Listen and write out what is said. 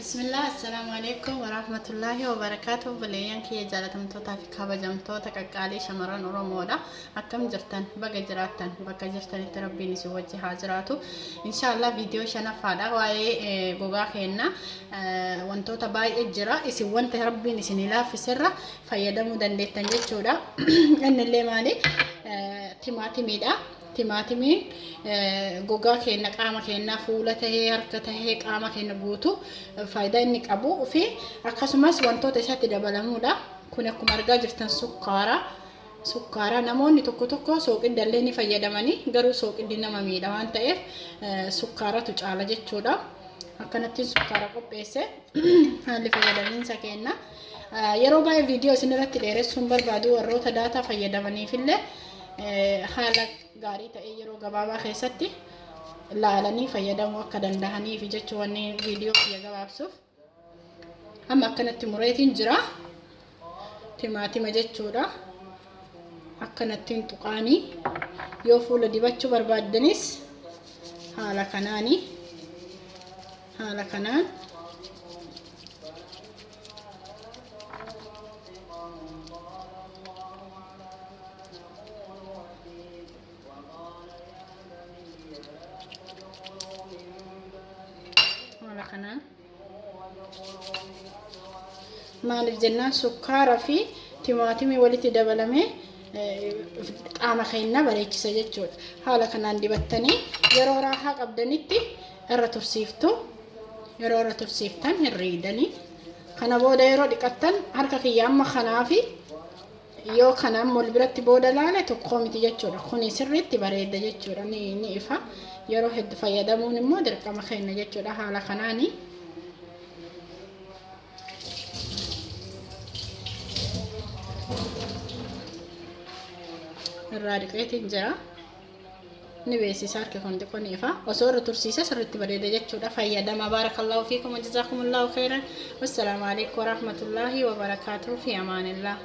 Bismillah, assalaamu alaikum warahmatullaahi wabarakaatu. Obboleeyyan kiyya jaalatamtootaa fi kabajamtoota qaqqaalii shamarran Oromoodha. Akkam jirtan? Baga jiraattan. Bakka jirtanitti Rabbiin isin wajji haa jiraatu. Inshaallah viidiyoo shanaffaadha. Waa'ee gogaa keenna wantoota baay'ee jira. Isin wanta Rabbiin isinii laaffiserra fayyadamuu dandeettan jechuudha. Innillee maali? Timaatimiidha. Timaatimiin gogaa keenya qaama keenyaa fuula tahee harka tahee qaama keenya guutuu faayidaa inni qabu fi akkasumas wantoota isatti dabalamuudha. Kun akkuma argaa jirtan sukkaara. Sukkaara namoonni tokko tokko sooqidda illee ni fayyadamanii garuu sooqiddi nama miidha waan ta'eef sukkaaratu caala jechuudha. Akkanattiin sukkaara qopheesse haalli fayyadamiinsa keenya. Yeroo baay'ee viidiyoo isin irratti dheeressuun barbaadu warroota daataa fayyadamaniifillee haala gaarii ta'ee yeroo gabaabaa keessatti laalanii fayyadamuu akka danda'aniif jechuu wanni viidiyoo kiyya gabaabsuuf. Amma akkanatti mureetiin jira. Timaatima jechuudha. Akkanattiin tuqaanii yoo fuula dibachuu barbaaddanis haala kanaanii haala kanaan haala kanaan maaliif jennaan sukkaara fi timaatimii walitti dabalamee qaama keenya bareechisa jechuudha. Haala kanaan dibattanii yeroo raahaa qabdanitti irra tursiiftu. Yeroo irra tursiiftan hin riidanii. Kana booda yeroo dhiqattan harka kiyya amma kanaafi yoo kana amma wal biratti booda laale tokkoo miti jechuudha. Kuni sirriitti bareeda jechuudha. Ni ifa. Yeroo hedduu fayyadamuun immoo dirqama keenya jechuudha. Haala kanaani. Irraa dhiqeetiin jira. Ni beeksisa harki kun xiqqoo ni ifa. Osoo irra tursiise sirriitti bareeda jechuudha. Fayyadama. Baarakallahu fiikum wa jazaakumullahu khairan. Wassalaamu alaikum warahmatullaahi wabarakaatuh. Fi amaanillah.